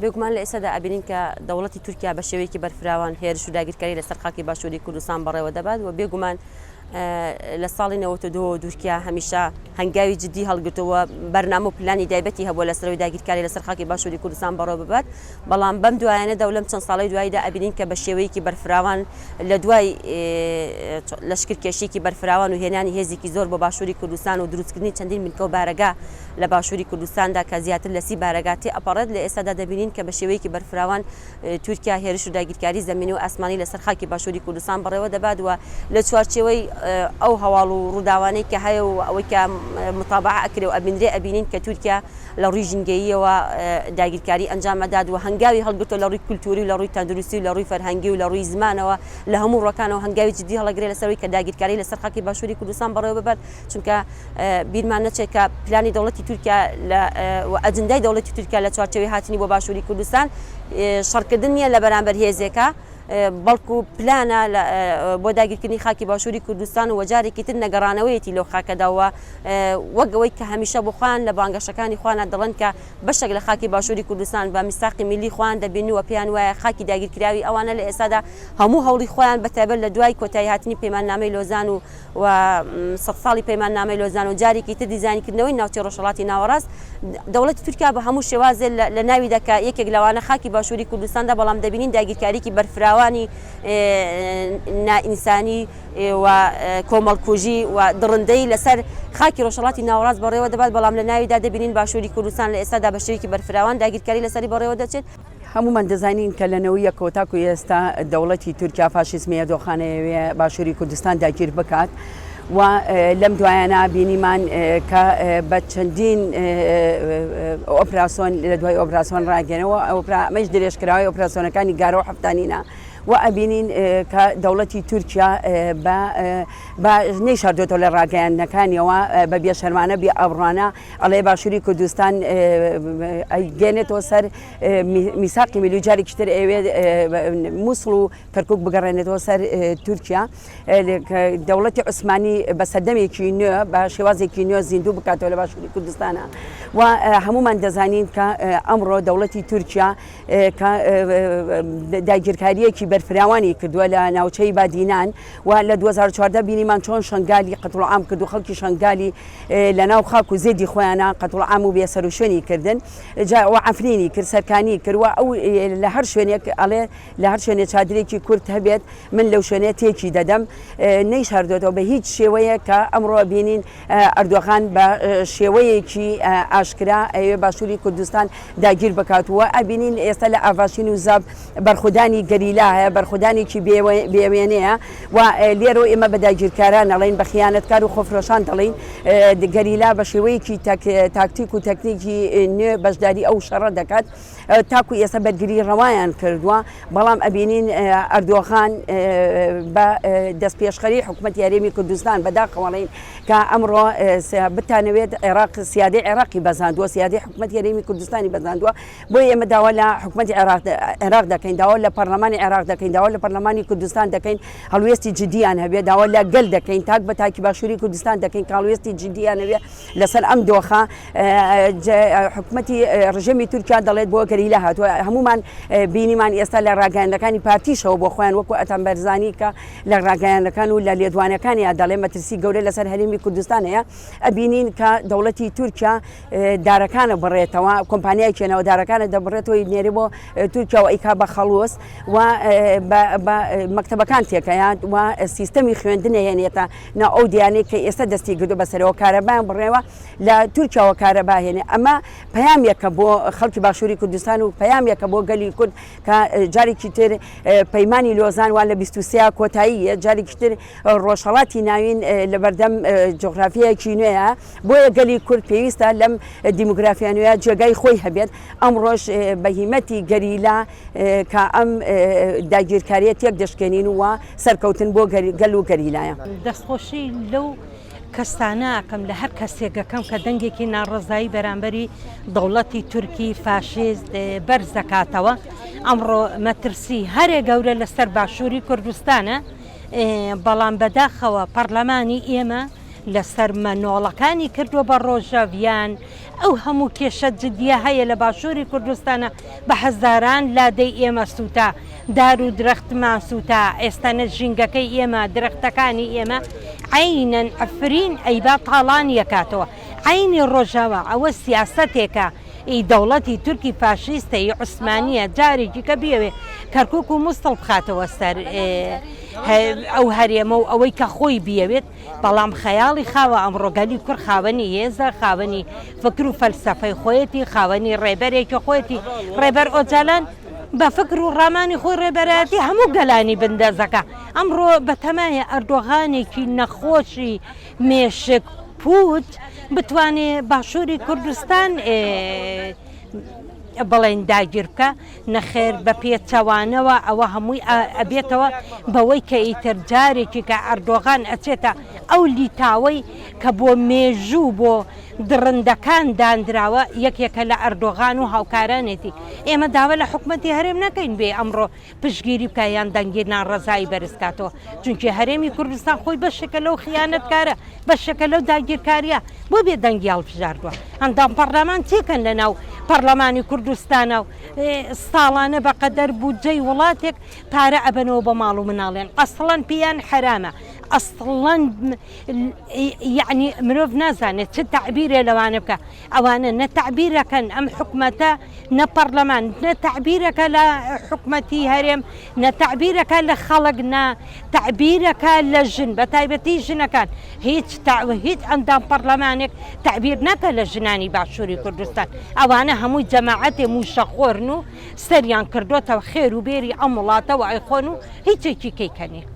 بێگومان لە ئێستادا ئەبینین کە دەوڵەتی تورکیا بە شێوەیەکی بەرفراوان هێرش و داگیرکاری لەسەر خاکی باشووری کوردستان بەڕێوە دەبات و بێگومان لە ساڵی 92 تورکیا هەمیشە هەنگاوی جدی هەڵگرتەوە بەرنامە و پلانی دایبەتی هەبووە لەسەرەوەی داگیرکاری لەسەر خاکی باشووری کوردستان بەڕێوە ببات بەڵام بەم دوایانەدا و لەم چەند ساڵەی دواییدا ئەبینین کە بە شێوەیەکی بەرفراوان لە دوای لەشکرکێشیەکی بەرفراوان و هێنانی هێزێکی زۆر بۆ باشووری کوردستان و دروستکردنی چەندین بنکە و بارەگا لە باشووری کوردستاندا کە زیاتر لە 30 بارەگا تێئەپەڕێت لە ئێستادا دەبینین کە بە شێوەیەکی بەرفراوان تورکیا هێرش و داگیرکاری زەمینی و ئاسمانی لەسەر خاکی باشووری کوردستان بەڕێوە دەبات و لە چوارچێوەی ئەو هەواڵ و ڕووداوانەی کە هەیە و ئەوەی کە متابعە ئەکرێ و ئەبینرێ ئەبینین کە تورکیا لە ڕووی ژینگەییەوە داگیرکاری ئەنجام ئەدات و هەنگاوی هەڵگرتووە لە ڕووی کولتووری و لە ڕووی تەندروستی و لە ڕووی فەرهەنگی و لە ڕووی زمانەوە لە هەموو ڕووەکانەوە هەنگاوی جدی هەڵەگرێ لەسەر ئەوەی کە داگیرکاری لەسەر خاکی باشووری کوردستان بەڕێوە ببات چونکە بیرمان نەچێت کە پلانی دەوڵەتی تورکیا لە و ئەجندای دەوڵەتی تورکیا لە چوارچێوەی هاتنی بۆ باشووری کوردستان شەڕکردن نییە لە بەرامبەر هێزێکە بەڵکو پلانە بۆ داگیرکردنی خاکی باشووری کوردستان و جارێکی تر نەگەڕانەوەیەتی لەو خاکەدا و وەک ئەوەی کە هەمیشە بۆ خۆیان لە بانگەشەکانی خۆیانە دەڵێن کە بەشێک لە خاکی باشووری کوردستان بە میساقی میللی خۆیان دەبینن و پێیان وایە خاکی داگیرکراوی ئەوانە لە ئێستادا هەموو هەوڵی خۆیان بە تایبەت لە دوای کۆتایی هاتنی پەیماننامەی لۆزان و و سەدساڵی پەیماننامەی لۆزان و جارێکی تر دیزاینکردنەوەی ناوچەی ڕۆژهەڵاتی ناوەڕاست، دەوڵەتی تورکیا بە هەموو شێوازێ لە ناویدا کە یەکێک لەوانە خاکی باشووری کوردستاندا، بەڵام دەبینین داگیرکاریی بەرفراوانی نائینسانی و کۆمەڵکوژی و دڕندەیی لەسەر خاکی ڕۆژهەڵاتی ناوەڕاست بەڕێوە دەبات، بەڵام لە ناویدا دەبینین باشووری کوردستان لە ئێستادا بە شێوەیەکی بەرفراوان داگیرکاری لەسەری بەڕێوە دەچێت. هەموومان دەزانین کە لە نەوەی یەکەوە تاکو ئێستا دەوڵەتی تورکیا فاشیزمی ئەردۆغان ئەیەوێ باشووری کوردستان داگیر بکات و لەم دوایانە بینیمان کە بە چەندین ئۆپراسۆن لە دوای ئۆپراسۆن ڕاگەنەوە ئەمەش درێژکراوەی ئۆپراسۆنەکانی گارە و حەفتانینە و ئەبینین کە دەوڵەتی تورکیا بە بە نەیشاردۆتەوە لە ڕاگەیاندنەکانیەوە بە بێشەرمانە بێ ئابڕوانە ئەڵێ باشووری کوردستان ئەیگەێنێتەوە سەر میساقی میلی و جارێکی تر ئەیەوێت موسڵ و کەرکوک بگەڕێنێتەوە سەر تورکیا دەوڵەتی عوسمانی بە سەردەمێکی نوێ بە شێوازێکی نوێ زیندوو بکاتەوە لە باشووری کوردستانە و هەمومان دەزانین کە ئەمڕۆ دەوڵەتی تورکیا کە داگیرکاریەکی بەرفراوانی کردووە لە ناوچەی بادینان و لە 2014 بینیمان چۆن شنگالی قەتڵ عام کرد و خەڵکی شنگالی لە ناو خاک و زێدی خۆیانە قەتڵ عام و بێسەروشوێنی کردن جا و عەفرینی کرد سەرکانی کرد و ئەو لە هەر شوێنێک ئەڵێ لە هەر شوێنێ چادرێکی کورد هەبێت من لەو شوێنێ تێکی دەدەم نەیشاردۆتەوە بە هیچ شێوەیەک کە ئەمڕۆ بینین ئەردۆغان بە شێوەیەکی ئاشکرا ئەوێ باشووری کوردستان داگیر بکات و ئەبینین ئێستا لە ئاڤاشین و زاپ بەرخودانی گەریلا هەیە بەرخودانێکی بێوێنەیە و لێرەوە ئێمە بە داگیرکاران ئەڵێین، بە خیانەتکار و خۆفرۆشان دەڵێین، گەریلا بە شێوەیەکی تاکتیک و تەکنیکی نوێ بەشداری ئەو شەڕە دەکات، تاکو ئێستا بەرگری ڕەوایان کردووە، بەڵام ئەبینین ئەردۆغان بە دەستپێشخەری حکومەتی هەرێمی کوردستان بەداخەوە ئەڵێین کە ئەمڕۆ بتانەوێت عێراق سیادەی عێراقی بەزاندووە، سیادەی حکومەتی هەرێمی کوردستانی بەزاندووە، بۆیە ئێمە داوا لە حکومەتی عێراق دەکەین، داوا لە پەرلەمانی عێراق دەکەین، داوا لە پەرلەمانی کوردستان دەکەین هەڵوێستی جدییان هەبێت، داوا لە گەل دەکەین، تاک بە تاکی باشووری کوردستان دەکەین کە هەڵوێستی جدییان هەبێت لەسەر ئەم دۆخە. حکومەتی ڕژێمی تورکیا دەڵێت بۆ گەریلا هاتووە، هەموومان بینیمان ئێستا لە ڕاگەیاندنەکانی پارتیشەوە بۆ خۆیان وەکو ئەتەم بەرزانی کە لە ڕاگەیاندنەکان و لە لێدوانەکانیا دەڵێ مەترسی گەورە لەسەر هەرێمی کوردستان هەیە، ئەبینین کە دەوڵەتی تورکیا دارەکانە بڕێتەوە کۆمپانیای چێنەوە دارەکانە دەبڕێتەوە نێرێ بۆ تورکیا و ئەیکا بە خەڵوز و مەکتەبەکان تێکەیان و سیستەمی خوێندنە هێنێتە نا ئەو دیانەی کە ئێستا دەستی گردو بەسەرەوە کارەبایان بڕێوە لە تورکیاوە کارەبا هێنێ ئەمە پەیامێکە بۆ خەڵکی باشووری کوردستان و پەیامێکە بۆ گەلی کورد کە جارێکی تر پەیمانی لۆزان وا لە 23 کۆتاییە جارێکی تر ڕۆژهەڵاتی ناوین لەبەردەم جوگرافیایەکی نوێیە بۆیە گەلی کورد پێویستە لەم دیموگرافیا نوێیە جێگای خۆی هەبێت، ئەمڕۆش بە هیمەتی گەریلا کە ئەم داگیرکارییە تێکدەشکێنین و سەرکەوتن بۆ گەل و گەریلایە. دەستخۆشی لەو کەسانە ئەکەم لە هەر کەسێک ئەکەم کە دەنگێکی ناڕەزایی بەرامبەری دەوڵەتی تورکی فاشیست بەرز دەکاتەوە. ئەمڕۆ مەترسی هەرێ گەورە لەسەر باشووری کوردستانە، بەڵام بەداخەوە پەڕلەمانی ئێمە. لەسەر مەنۆڵەکانی کردووە بە ڕۆژەڤ یان ئەو هەموو کێشە جدیە هەیە لە باشووری کوردستانە بە هەزاران لادێی ئێمە سووتا، دار و درەختمان سووتا، ئێستا نە ژینگەکەی ئێمە، درەختەکانی ئێمە عەینەن عەفرین ئەیبا تاڵانی ئەکاتەوە، عەینی ڕۆژاوا، ئەوە سیاسەتێکە ئی دەوڵەتی تورکی فاشیستە ئی عوسمانیە جارێکی کە بیەوێ کەرکوک و موسڵ بخاتەوە سەر ئەو هەرێمە و ئەوەی کە خۆی بیەوێت. بەڵام خەیاڵی خاوە ئەمڕۆ گەلی کورد خاوەنی هێزە، خاوەنی فکر و فەلسەفەی خۆیەتی، خاوەنی ڕێبەرێکی خۆیەتی، ڕێبەر ئۆجالان بە فکر و ڕامانی خۆی ڕێبەرایەتی هەموو گەلانی بندەست دەکا. ئەمڕۆ بەتەمایە ئەردۆغانێکی نەخۆشی مێشک پووچ بتوانێ باشووری کوردستان بڵێن داگیر بکا، نەخێر بە پێچەوانەوە ئەوە هەمووی ئەبێتەوە بەوەی کە ئیتر جارێکی کە ئەردۆغان ئەچێتە ئەو لیتاوەی کە بۆ مێژوو بۆ دڕندەکان داندراوە یەکێکە لە ئەردۆغان و هاوکارانێتی ئێمە داوا لە حکومەتی هەرێم نەکەین بێ ئەمڕۆ پشتگیری بکا یان دەنگی ناڕەزایی بەرز کاتەوە چونکی هەرێمی کوردستان خۆی بەشێکە لەو خیانەتکارە بەشێکە لەو داگیرکاریە بۆ بێ دەنگی هەڵبژاردوە ئەندام پەڕلەمان تێکەن لە ناو پەڕلەمانی کوردستانە و ساڵانە بە قەدەر بودجەی وڵاتێک پارە ئەبەنەوە بۆ ماڵ و مناڵیان ئەسڵەن پێیان حەرامە ئەسڵەن یەعنی مرۆڤ نازانێت چ تەعبیرێ لەوانە بکە ئەوانە نە تەعبیرەکەن ئەم حکومەتە نە پەڕلەمان نە تەعبیرەکە لە حکومەتی هەرێم نە تەعبیرەکە لە خەڵک نە تەعبیرەکە لە ژن بە تایبەتی ژنەکان هیچ هیچ ئەندام پەڕلەمانێک تەعبیر ناکە لە ژنانی باشووری کوردستان ئەوانە هەمووی جەماعەتێ مووشەخۆرن و سەریان کردۆتەوە خێر و بێری ئەم وڵاتەوە ئەیخۆن و هیچێکی کەیکە نیە.